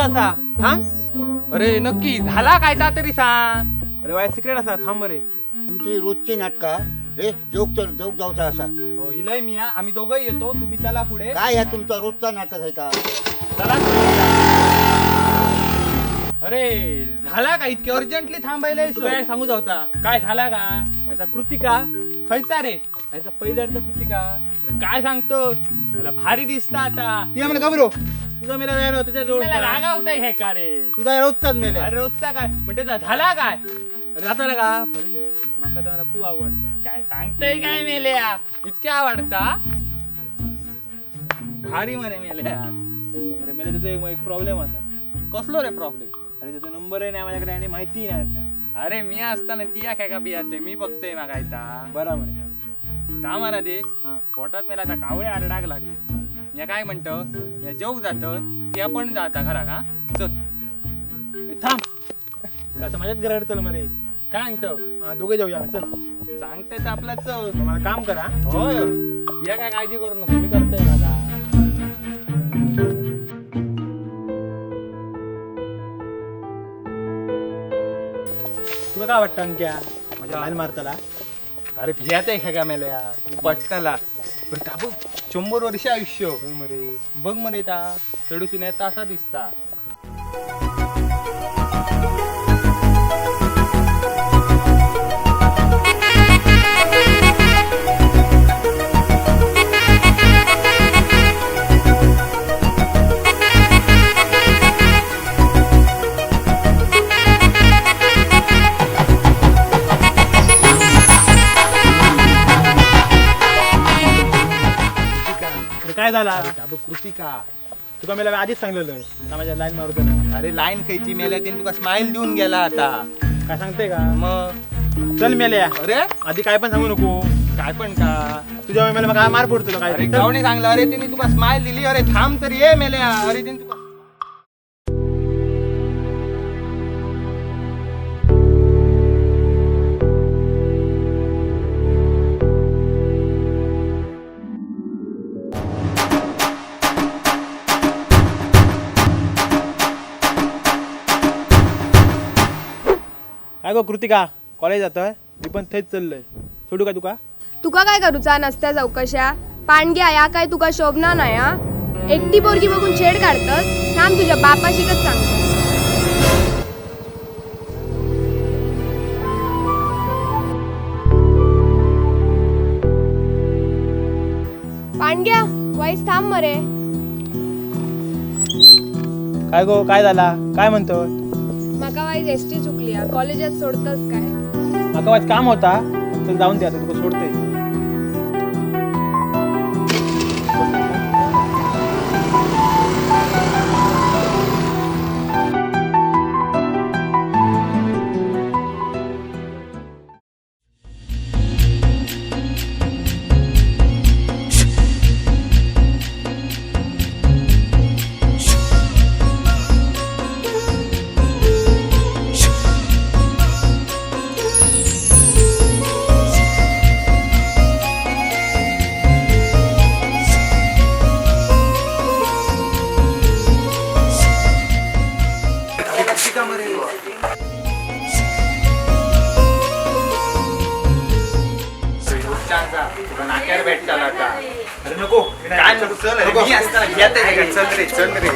असा थांब. अरे नक्की झाला काय ता तरी सांग. अरे वाय सिक्रेट असा, थांब रे. तुमची रोजची नाटका रे. जोक तर जोक जाऊचा असा. हो इलय मिया, आम्ही दोघं येतो, तुम्ही चला पुढे. काय ह्या तुमचा रोजचा नाटक आहे का? चला. अरे झाला का? इतके अर्जंटली थांबायला तुला काय सांगू जाऊता. काय झाला का? याचा कृतिका. खयचा रे? याचा पहिल्यांदा कृतिका. काय सांगतो, त्याला भारी दिसता आता. ती आम्हाला घाबरो. तुझा मेला जायला होता त्याच्या मला जवळ. रागावतंय हे का रे? तुझा रोजचाच मेले. अरे रोजचा काय म्हणजे झाला काय? अरे जाताना का अरे, माका तर मला खूप आवडतं. काय सांगतय काय मेल्या, इतक्या आवडता भारी मरे मेल्या. अरे मेले, त्याचा एक एक प्रॉब्लेम असा. कसलो रे प्रॉब्लेम? अरे त्याचा नंबरही नाही माझ्याकडे आणि माहितीही नाही आता. अरे मी असताना ती काय का बियाते मी बघतोय मागायता. बरोबर आहे. का मला दे. हा. पोटात मेला आता कावळे आरडाक लागले. या काय म्हणतो, या जेव जात ती पण जाता खरा का? चल. ए, थांब, आता माझ्याच घराकडे चल मरे. काय सांगतो? हा, दोघे जाऊया आम्ही, चल. सांगते तर आपला चल. मला काम करा. होय, या काय काळजी करू नको, मी करतोय दादा. तुला काय वाटतं अंक्या, माझ्या लाईन मारताला? अरे भियात आहे का मेल्या, तू पटकाला बरं ताबू. 100 वर्ष आयुष्य. होय मरे. बघ मरे, ता चढूसून येता असा दिसता. अरे काय झाला? अरे कृतिका. तुका मेला आधीच सांगलेलं का माझ्या लाईन मारू ना. अरे लाईन खायची मेल्या, त्याने तुका स्माइल देऊन गेला आता. काय सांगते का? मग. चल मेल्या. अरे आधी काय पण सांगू नको. काय पण का? तुझ्या मेला काय मार पडतो तुला अरे काय? चल. गावने सांगलं, अरे तिने तुका स्माइल दिली. अरे थांब तरी ये मेल्या. अरे तिने तुका काय गो कृतिका, कॉलेज जातोय मी पण थंयच चाललोय, सोडू का तुका? तुका काय करूचा नसत्या चौकशा पाणग्या, या काय तुका शोभना नाही हा? एकटी पोरगी बघून छेड काढतस? थांब, तुझ्या बापाशीकच सांगतो. पाणग्या वाईस थांब मरे. काय गो, काय झाला, काय म्हणतोय? माका वाईज एसटी चुकली हा, कॉलेजात सोडतस काय? माका वाज काम होता, चल जाऊन दे आता, तुका सोडते. तुला नाक्यावर भेटताला आता. अरे नको. काय नको, चल. अरे मी असताना भियात आहे का? चल रे, चल रे.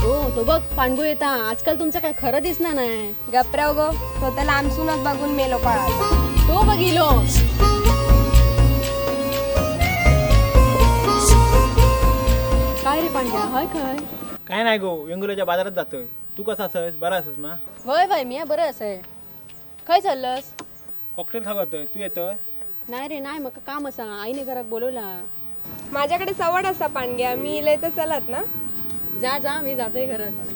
हो तो बघ पांडू येता. आजकाल तुमचं काय खरं दिसणार नाही. गपराव गो, स्वतःला आमसूनच बघून मेलो पळा. तो बघिलो. काय रे पांड्या, हाय काय? काय नाही गो, वेंगुर्ल्याच्या बाजारात जातोय. तू कसा असस, बरा असस मा? वय वय, मी बरं असं आहे. खय चाललंस? कॉकटेल खावतोय, तू येतोय? नाही रे नाही, मग काम असा, आईने घरात बोलवला. माझ्याकडे सवड असा पाणग्या, मी इलय तर चलत ना. जा जा, मी जाते घरात.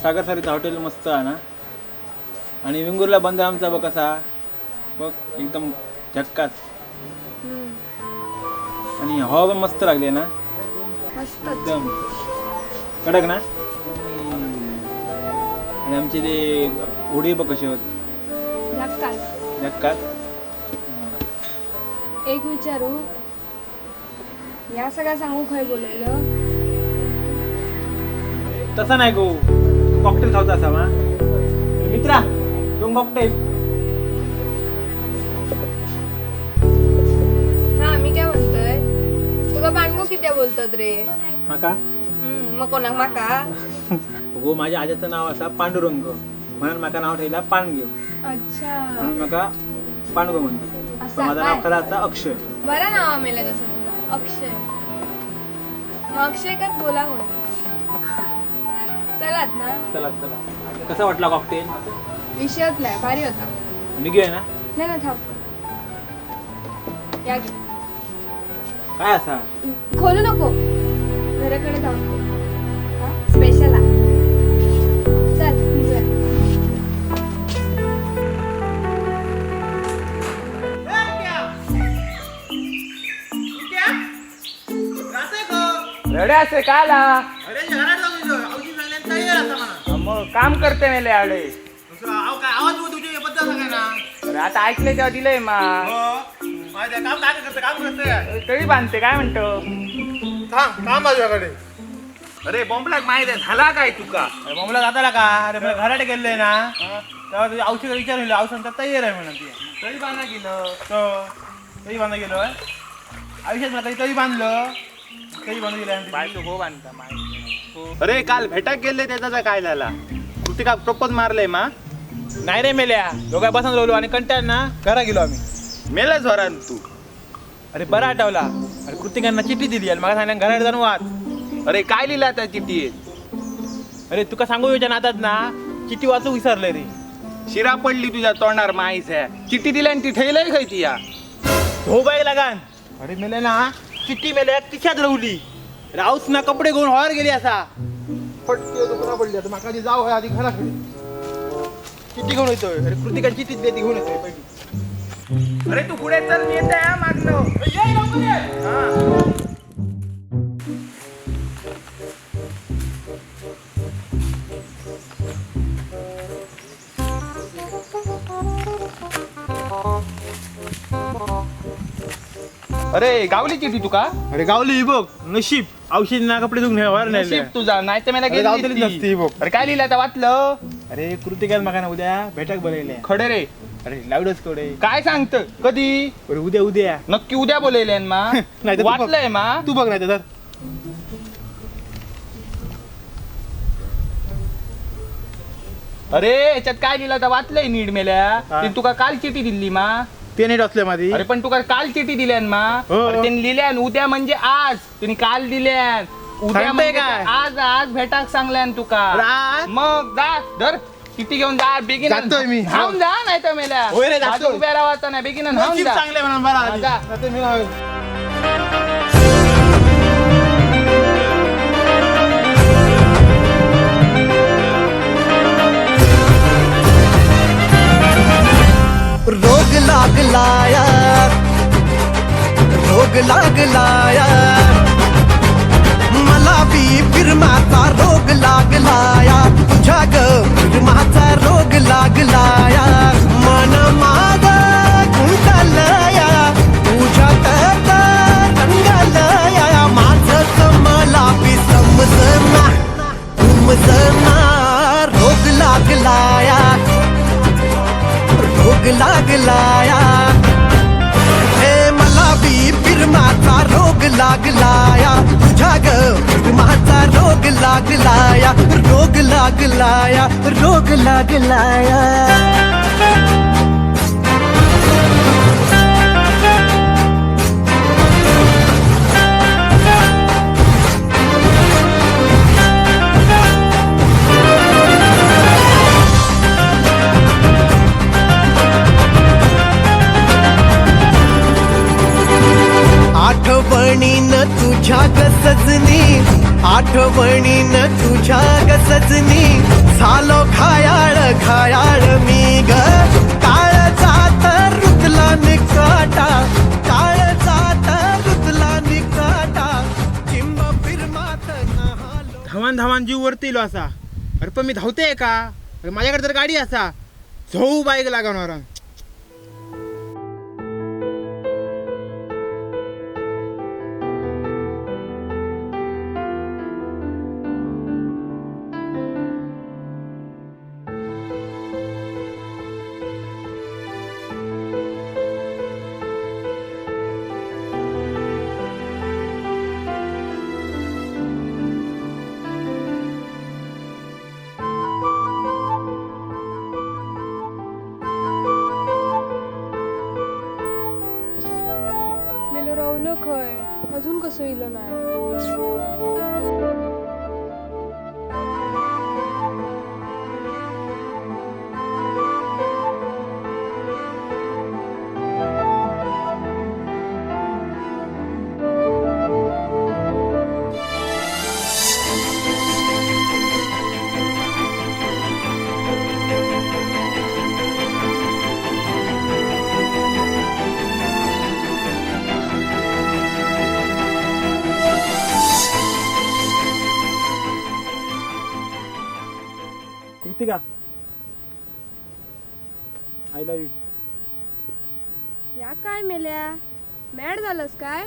सागर सारीचं हॉटेल मस्त आहे ना. आणि वेंगुर्ला बंदर आमचा बघ कसा, बघ एकदम झक्कास. आणि हवा पण मस्त लागली आहे ना. मस्त एकदम कडक ना. आणि आमचे ते होडी बघ कसे होत. झक्कास. झक्कास. एक विचारू, या सगळं सांगू खय बोलवलं? तसा नाही गो, कॉकटेल खावचा असा मा मित्रा, दोन कॉकटेल. हा मी काय म्हणतोय, तुका पाणगो किती बोलतात रे? माका? मग कोणाक माका? हो, माझ्या आजाचं नाव असा पांडुरंग, म्हणून माका नाव ठेवला पाणगे. अच्छा. म्हणून माका पांडुगो म्हणतो. असा पण माझं नाव काय? खरं असा अक्षय. बरं नाव मेलं तसं तुला अक्षय. मग अक्षय काय बोला होय. चलात ना. चला चला. कसा वाटला कॉकटेल? विषयच नाही, भारी होता. निघूया ना? नाही ना, थांब. या घे. काय असा? खोलू नको, घराकडे थांबतो. स्पेशल आहे. चल निघूया. रडे असे काला मग काम करते मेले आडे. अरे आता ऐकले तेव्हा दिलंय मा. तरी बांधते काय म्हणतो? थांब माझ्याकडे. अरे बॉम्बला माहिती झाला काय तुका? अरे बोंबला जाताला का? अरे मला घरात गेले ना तेव्हा तुझी औषध विचारलं, औषध तयार आहे म्हणून ती. तरी बांधा गेलं. तो तरी बांधा गेलो आयुष्यात, मला तरी बांधलं, तरी बांधून गेलं. बायको हो बांधता माहिती. अरे काल भेटाक गेले त्याचा काय झाला? कृतिका प्रपोज मारलंय मा. नाही रे मेल्या, दोघा बसून राहिलो आणि कंटाळ ना घरा गेलो आम्ही. मेला झोरान तू. अरे बरा आठवला. अरे कृतिकांना चिठ्ठी दिली आणि मला सांगितलं घरात जाऊन वाच. अरे काय लिहिला त्या चिठ्ठीत? अरे तुका सांगू विचार नातात ना, चिठ्ठी वाचू विसरले रे. शिरा पडली तुझ्या तोंडार माहीस आहे. चिठ्ठी दिली आणि ती ठेवलंय खय ती या. धोबाई लागान. अरे मेले ना चिठ्ठी मेल्या खिशात रवली, राऊस ना कपडे घेऊन हॉर गेली असा. फटके दुकाना पडली. आता माका आधी जाऊ आधी घराकडे, चिठ्ठी घेऊन येतोय. अरे कृतिका चिठ्ठी दिली ती घेऊन येतोय पहिली. अरे तू पुढे चल, मी येते हा मागणं. हा. अरे गावली चिठ्ठी तुका? अरे गावली बघ, नशीब औषध ना कपडे धुवून हॉर नाही. नशीब तुझा, नाही तर मला अरे गावतलीच गेली नसती बघ. अरे काय लिहिलं आता वाचलं? अरे कृतिका माका ना उद्या भेटाक बोलायले. खडे रे? अरे लाऊडच कडे. काय सांगत कधी? अरे उद्या उद्या. नक्की उद्या बोलायले मा? नाही तर तू बघ. वाचलंय मा. तू बघ नाही तर. अरे याच्यात काय लिहिलं आता वाचलंय नीट मेल्या? हा. ते तुका काल चिठी दिली मा. ते नाही वाचले माझी. अरे पण तुका काल चिठी दिल्यान मा. हो. अरे त्यांनी लिहिल्यान उद्या म्हणजे आज, त्यांनी काल दिल्यान उद्या सांगतंय म्हणजे काय? आज आज भेटाक सांगल्यान तुका. अरे आज? मग जा धर चिठी घेऊन जा बेगीन. जातोय मी. धावून जा नाही तर मेल्या होय रे, जातोय. बाजू उभ्या राहायचं नाही, बेगीन धावून नशीब जा. चांगले म्हणून बरं आधी. जा. जातोय मी ना. रोग लागलाया, रोग लागलाया, मला बी फिरमाचा रोग लागलाया, तुझ्या ग फिरमाचा रोग लागलाया, मन माझ गुंतलया तुझ्या रंगलया, माझं मला बी समजना उमजना, रोग लागलाया, रोग लागलाया, हे मला बी फिरमाचा रोग लागलाया, तुझ्या ग फिरमाचा रोग लागलाया, रोग लागलाया, रोग लागलाया. आठवणीन तुझ्या ग सजनी आठवणीन तुझ्या ग सजनी झालो घायाळ घायाळ मी ग. काळ जात रुतला निकाटा, काळ जात रुतला निकाटा, चिंब फिरमात नहालो. धावान धावान जीव वरती इलो असा. अरे पण मी धावते का? अरे माझ्याकडे तर गाडी असा. झोऊ बाईक लागणार. मेलो रावलो खय, अजून कसं इलो नाही. Kritika, I love you. या काय मेल्या, मॅड झालंस काय?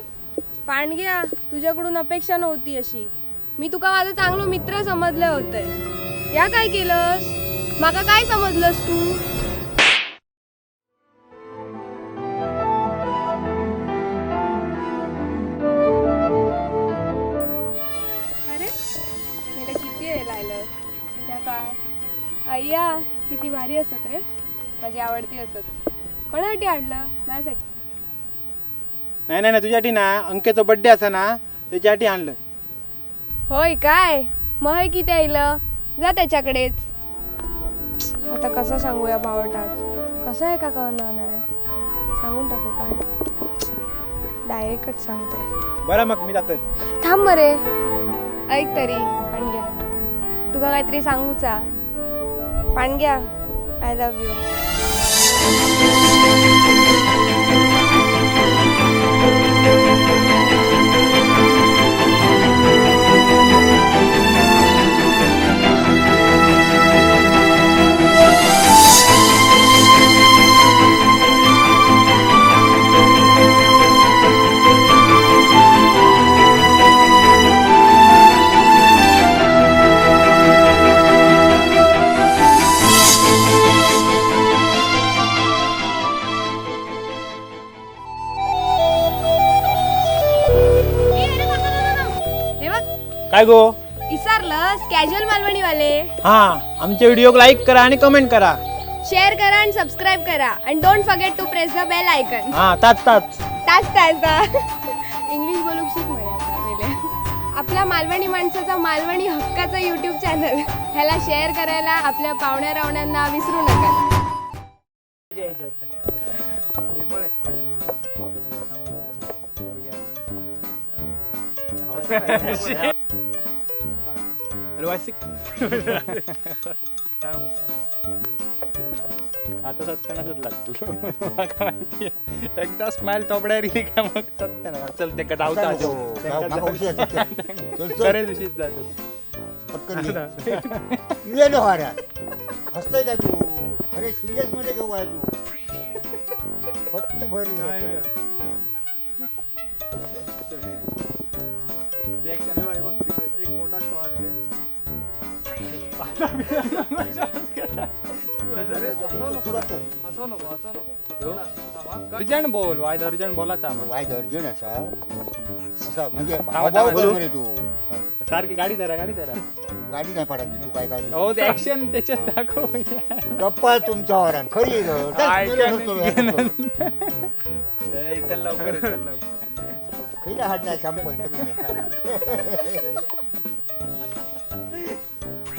पांडग्या, तुझ्याकडून अपेक्षा नव्हती अशी. मी तुका माझा चांगलो मित्र समजलं होतं. या काय केलंस? माका काय समजलंस तू? अरे मेला किती आहे लायलं. त्या काय अय्या किती भारी असत रे, माझी आवडती असत. कोणासाठी आणलं? माझ्यासाठी? नाही नाही नाही, तुझ्यासाठी ना, अंकेचा बड्डे असा ना, त्याच्यासाठी आणलं. होय काय? मग हे किती आईलं, जा त्याच्याकडेच. आता कसं सांगूया भावटात? कसं आहे का कळणार नाही. सांगून टाकू काय? डायरेक्टच सांगते. बरं मग मी जातोय. थांब मरे, ऐक तरी पांड्या, तुका काहीतरी सांगूचा. Pandya, I love you. हे बघ. काय गो? विसरलंस? कॅज्युअल मालवणीवाले. हा, आमच्या व्हिडिओ लाईक करा आणि कमेंट करा, शेअर करा आणि सबस्क्राईब करा आणि don't forget to press the bell icon. हा, ताच ताच. तास तास इंग्लिश बोलू शिक म्हणे आता पहिले. आपला मालवणी माणसाचा मालवणी हक्काचा यूट्यूब चॅनल, ह्याला शेअर करायला आपल्या पाहुण्या रावण्यांना विसरू नका. अरे वासिक. आता सत्यानाशच लागतो माका माहिती आहे. एकदा स्माइल थोबड्यार इली काय मग सत्यानाश. चल तेका धावता. नको, माका उशीर जाता. चल चल. बरेच उशीर जातो. पटकन ये. मेलो हाड्या. हसतोय काय तू? अरे सिरियस मध्ये घेऊ काय तू? पटकी भरली. एक मोठा श्वास घे. सुरुवात कर. अर्जंट बोल वायद, अर्जंट बोलाचा आम्हाला. वाईट अर्जंट असा असा म्हणजे थांबा, हावभाव कर बोलू. मरे तू. सारखी गाडी धरा, गाडी धरा. गाडी नाही पडायची तू काय काय. हो, ते ऍक्शन त्याच्यात दाखव. गप्पा तुमच्या वरान खरी ग. चल, ऐका मेलो हसतो, हसतो. चल लवकर, चल लवकर. खिला हाडला शॅम्पल.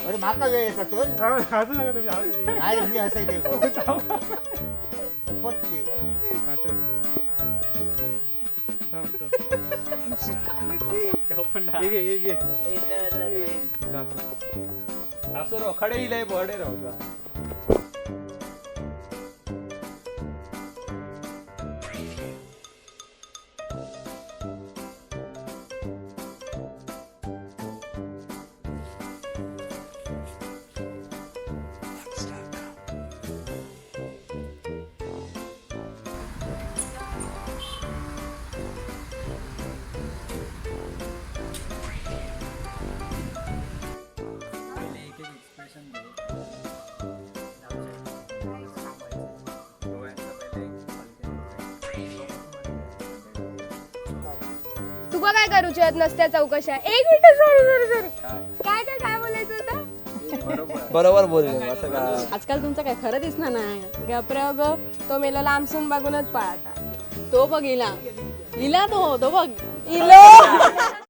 अरे माका वेळ येता चल. नाही रे, मी हसायचे पटके. घे, घे, घे. जा, जा. असं रो खडे इलय बडे राव. तुका काय करूची आहेत नसत्या चौकशा. एक मिनिट, सॉरी सॉरी सॉरी. काय काय काय बोलायचं होतं? बरोबर बोललो असं का? आजकाल तुमचं काय खरं दिसणार नाही. गपरे ग, तो मेला लांबसून बघूनच पळाता. तो बघ इला, इला तो तो बघ. इलो.